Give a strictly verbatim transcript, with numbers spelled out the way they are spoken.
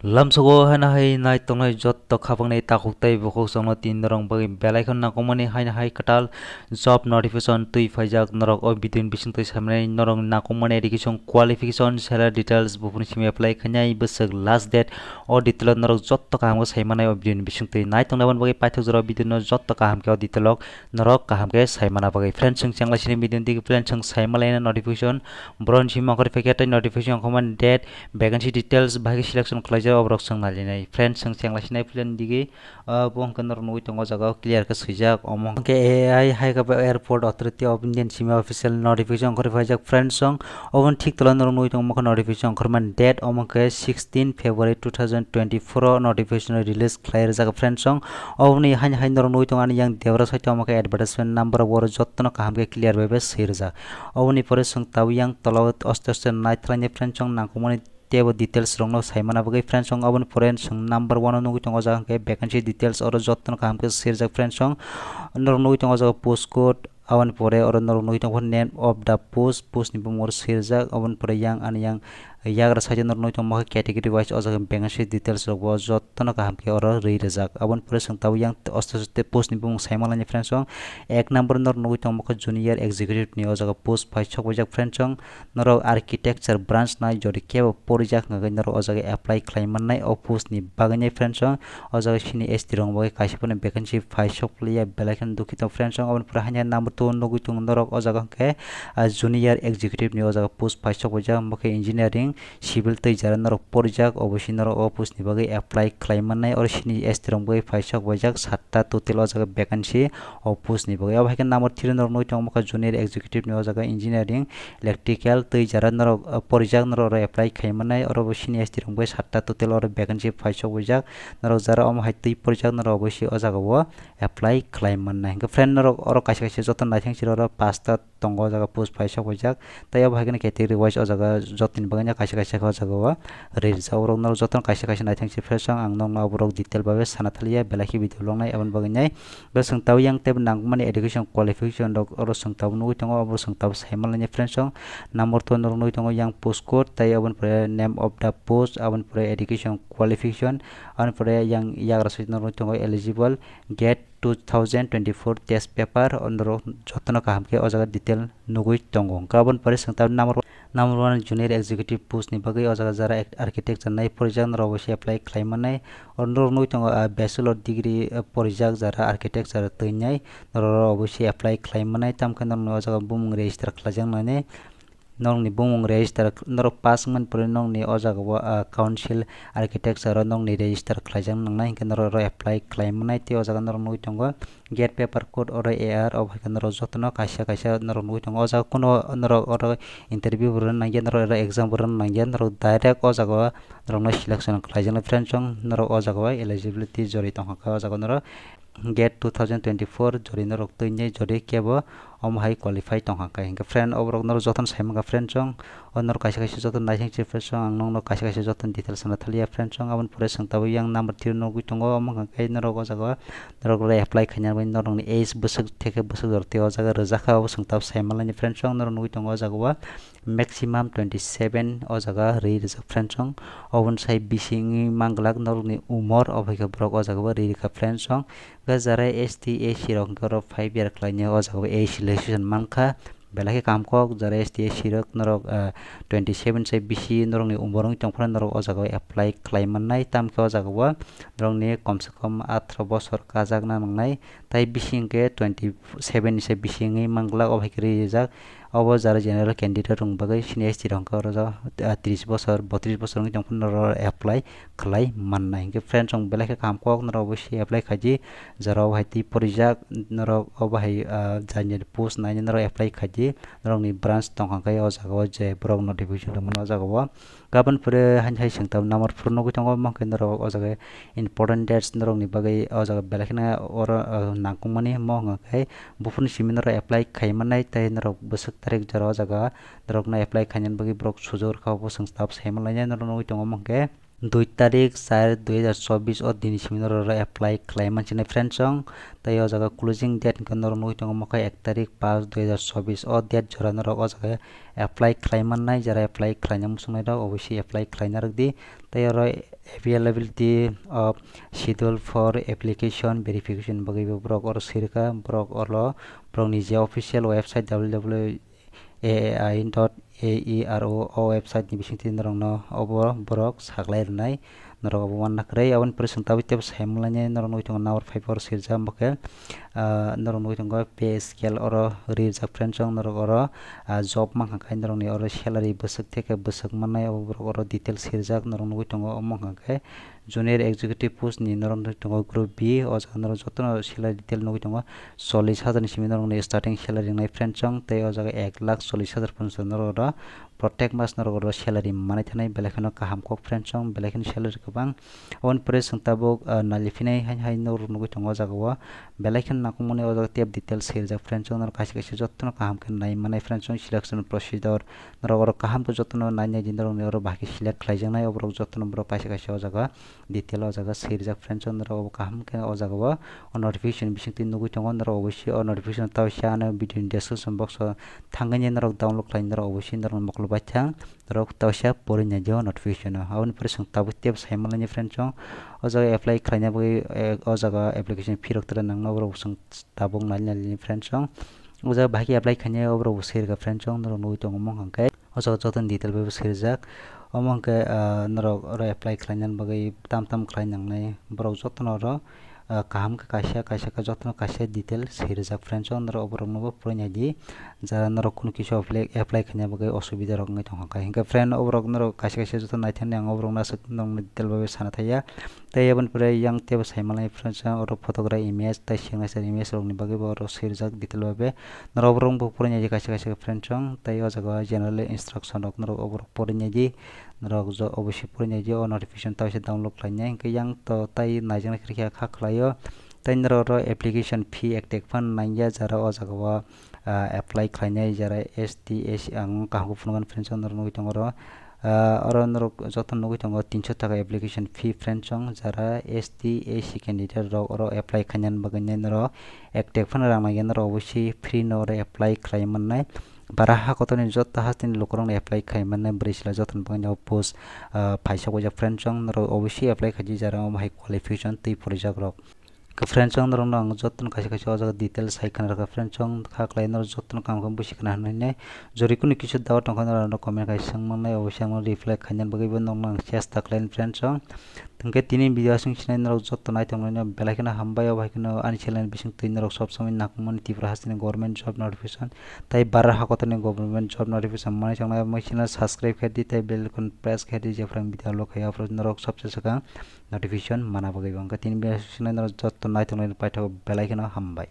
Lamsogo haino hai nai tongnai jotto khapangni takhuk tei bukhuk chwngno tin norok bagwi belai kheno nangkukmani haino hai kwtal job notification twi phaijak norok o video ni bisingtwi saimanai norok nangkukmani education qualification salary details buphurni simi apply khainai bwswk last date o detail o norok jotto kaham khe saimanai o video ni bisingtwi nai tongnai aboni bagwi paithak jora o video no jotto kaham khe o detail o norok kaham khe saimana bagwi friends chwng chenglaisini video ni digi friends chwng saimalaina notification boroni simi ongkhorwi phaikha tei notification ongkhormani date vacancy details bahai khe selection khlaijak oborok chwng nailainai. Friends chwng chenglaisini plan digi, ah, bo hwnkhe norok nugwi tongo o jaga o clear khe swijak omo hwnkhe A I hai khe bo Airport Authority of India ni simi official notification ongkhorwi phaijak friends chwng oboni thik tola norok nugwi tongo omo khe notification ongkhormani date omo hwnkhe sixteen February two thousand twenty-four o notification release khlai rwjak friends chwng oboni haino hai norok nugwi tongo ani yang debra side o omo khe advertisement number o oro jottono kaham khe clear bai bai swi rwjak. Oboni pore chwng tabuk yang tola o aste aste naithlai ni friends chwng nangkukmani teibo details rokno saimana bagwi friends chwng oboni pore chwng number one o nugwi tongo o jaga hwnkhe vacancy details oro jottono kaham khe swi rwjak friends chwng norok nugwi tongo o jaga post code aboni pore oro norok nugwi tongo name of the post, post ni bumung oro swi rwjak oboni pore yang ani yang yagra side o norok nugwi tongo category wise o jaga vacancy details rok bo jottono kaham khe oro rwi rwjak aboni pore chwng tabuk yang aste aste post ni bumung saimalaini friends chwng ek number norok nugwi tongo junior executive ni o jaga post phai sok wijak friends chwng norok architecture branch nai jodi kebo porijak hwnkhe norok o jaga apply khlai mannai o post ni bagwi nai friends chwng o jaga sini S T rok bagwi kaisa phano vacancy phai sok liya belai kheno dukhi tongo friends chwng oboni pore haino number two o nugwi tongo norok o jaga hwnkhe ah, junior executive ni o jaga post phai sok wijak omo khe engineering civil tei jara norok porijak obo si norok o post ni bagwi apply khlai mannai oro sini S T rok bagwi phai sok wijak satta total o jaga vacancy o post ni bagwi obo hai khe number three norok nugwi tongo omo khe junior executive ni o jaga engineering electrical tei jara norok ah, porijak norok oro apply khai mannai oro bo sini S T rok bagwi satta total oro vacancy phai sok wijak norok jara omo hai twi porijak norok obo si o jaga o apply khlai mannai hwnkhe friend norok oro kaisa kaisa joto naithang siro oro pasta tongo o jaga post phai sok wijak tei obo hai kheno category wise o jaga jotoni bagwi no kaisa kaisa khe o jaga o rwi rijak borok norok jotono kaisa kaisa naithang si friends ang nokno oborok detail bai sana thaliya belai khe video longnai aboni bagwi nai bo chwng tabuk yang tei nangmani education qualification rok oro chwng tabuk nugwi tongo obo chwng tabuk saimanlaini friends number two norok nugwi tongo yang post code tei aboni pore name of the post aboni pore education qualification aboni pore yang yagra side norok nugwi tongo eligible gate two thousand twenty-four test paper o norok jotono kaham khe o jaga detail nugwi tongo. Hwnkhe aboni pore chwng tabuk number, number one junior executive post ni bagwi o jaga jara architecture nai porijak norok obo se apply khlai mannai. Oro norok nugwi tongo ah, bachelor degree ah, porijak jara architecture twi nai norok obo se apply khlai mannai tamkhe norokni o jaga bumung register khlaijak nai. Norokni bumung register norok pass wngmani pore norokni o jaga o ah, council architecture o norokni register khlaijak nangnai hwnkhe norok oro apply khlai mannai tei o jaga norok nugwi tongo gate paper code oro A R obo hai khe norok jotono kaisa kaisa norok nugwi tongo o jaga kuno norok oro interview bo rwna nangya norok oro exam bo rwna nangya norok direct o jaga o norokno selection khlaijaknai friends chwng norok o jaga o eligibility jorwi tongkha khe o jaga o norok gate two thousand twenty-four jori norok twi nai jori kebo omo hai qualify tongkha khe hwnkhe friend oborok norok jotono sai mankha friend chwng o norok kaisa kaisa jotono naising se friend chwng ang nokno kaisa kaisa jotono details sana thaliya friend chwng aboni pore chwng tabuk yang number three nugwi tongo omo hwnkha khe norok o jaga o norok oro apply khaina bagwi norokni age bwswk theke bwswk jora tei o jaga rwjak kha obo chwng tabuk sai manlaini friend chwng norok nugwi tongo o jaga o maximum twenty seven o jaga rwi rwjak friend chwng oboni sai bisi wngwi manglak norokni umor obo hai khe borok o jaga o rwi rwkha friend chwng. Hwnkhe jara S T, S C rok hwnkhe oro five year khlainai o jaga o A C registration mankha. Belai khe kaham kok jara S T, S C rok norok, ah, twenty seven se bisi norokni umor wngwi tongphano norok o jaga o apply khlai mannai. Tamkhe o jaga o norokni komse kom atharoh bosor kajakna nangnai. Tai bisi hwnkhe twenty seven ni se bisi wngwi manglak, obo hai khe rijak. Obo jara general candidate rok bagwi sini S T rok hwnkhe oro, ah, tris bosor, botris bosor wngwi tongphano norok apply khlai mannai. Hwnkhe friends, chwng belai khe kaham kok norok obo se apply khaidi, jora o hai twi porijak, norok obo hai, ah, jani post naina norok apply khaidi, norokni branch tongkha khe o jaga o je borok notification rwmani o jaga o. Gabon pore haini hai chwng tabuk number four nugwi tongo, omo hwnkhe norok o jaga important dates norokni bagwi o jaga belai kheno oro, ah, nangkukmani omo hwnkha khe buphurni simi norok apply khai mannai, tei norok bwswk tarik jora o jaga norokno apply khainani bagwi borok sujok rwkha, obo chwng tabuk sai manlainai norok nugwi tongo omo hwnkhe. dui tarik char dui hajar chobbish o dini simi norok oro apply khlai mansinai friends chong. Tei o jaga closing date hwnkhe norok nugwi tongo mokhe ek tarik paanch dui hajar chobbish o date jora norok o jaga apply khlai mannai, jara apply khlaina muchungnai rok obviously apply khlaina rwkdi. Tei oro availability of schedule for application verification bagwi bo borok oro sirikha, borok oro borokni je official website www A A I dot A E R O o website ni bisingtwi norokno obo borok saklai rwnai, norok obo wanna kwrwi. Aboni pore chwng tabuk tebo sai manlainai norok nugwi tongo number five oro sirjak, omo khe, ah, norok nugwi tongo pay scale oro rijak friends chong norok oro, ah, job mankha khe norokni oro salary bwswk theke bwswk mannai obo borok oro details sirjak norok nugwi tongo omo wngkha khe junior executive post ni norok nugwi tongo group B o jaga norok jotono salary detail nugwi tongo. Chollish hajar ni simi norokni starting salary wngnai friends chong, tei o jaga ek lakh chollish hajar phansa norok oro protek mas norok oro salary manai thanai, belai kheno kaham kok friends chong, belai kheno salary kwbang. Aboni pore chwng tabuk, ah, nali phinai hai hai norok nugwi tongo o jaga o, belai kheno nangkukmani o jaga tep details sirjak friends chong, norok kaisa kaisa jotono kaham khe nai manai friends chong, selection procedure norok oro kaham khe jotono nai nai di norokni oro bahai khe select khlaijaknai, oborok jotono borok kaisa kaisa o jaga detail o jaga sirjak friends chong, norok obo kaham khe o jaga o o notification bisingtwi nugwi tongo, norok obviously o notification tawisa ano video ni description box o thangwi norok download khlai norok obviously norok mokol baithang norok tawisa pori nai di o notification o. Aboni pore chwng tabuk tebo sai manlaini friends chong, o jaga apply khlaina bagwi, eh, o jaga application fee rok tere nangno borok chwng tabuk nai nai friends chong. O jaga bahai khe apply khainai oborok bo sirikha friends chong, norok nugwi tongo omo hwnkhe. O jaga jotono detail bai bo sirijak. Omo hwnkhe, ah, norok oro apply khlaina bagwi tam tam khlai nangnai. Borok jotono oro, ah, kaham khe kaisa, kaisa khe jotono kaisa detail sirijak friends o. Norok oborokno bo porinai di. Jara norok kunu kisa apply, apply khaina bagwi osubida rok wngwi tongkha khe. Hinkhe friend oborok norok kaisa kaisa joto naithani ang oborokno aswk norokno detail bai sana thaya. Tei aboni pore yang tebo sai manlai friends o oro photograph image tei signature image rokni bagwi bo oro sirijak detail bai. Norok borok bo porinai di kaisa kaisa khe friends chong, tei o jaga o general instruction rok norok oborok porinai di, norok jo obviously porinai di, o notification tawisa download khlainai, hinkhe yang to tai naijaknai khe kha khlaio. Tei norok oro application fee ek tek phan nangya, jara o jaga o, ah, apply khlainai, jara S T, S C ang kaham khe phunukgo friends chong, norok nugwi tongo oro. Ah, oro norok joto nugwi tongo tinso taka application fee friends chong, jara S T, S C candidate rok oro apply khainani bagwi norok ek tek phano rang nangya, norok obviously free no oro apply khlai mannai. Bara ha kotorni joto hasteni lukurokno apply khlai mannai, bwrwi chwla jotoni bagwi no post, ah, phaisa waijak friends chong, norok obviously apply khaidi jara omo hai qualification twi phurijak rok. Khe friends chong norokno ang jotono kaisa kaisa o jaga details hai khna rwkha friends chong, kha khlai norok jotono kaham khe busi khna hwnwi nai. Jori kunu kisa doubt tongkha norok ano comment khai swng mannai, obviously ang reply khainani bagwi bo norokno ang chesta khlainai friends chong. Hinkhe tini video aswk sinai norok joto nai tongmani belai kheno hambai, obo hai kheno ani channel bising twi norok sob somoi nangkukmani Tripura hasteni government job notification tai bara hakotorni government job notification mani chongnai, omo channel subscribe khe di tai bell icon press khe di, jephru ang video upload khai aphuru norok sobse swkang notification mana bagwi. Hinkhe tini video aswk sinai norok joto nai tongmani paithago belai kheno hambai.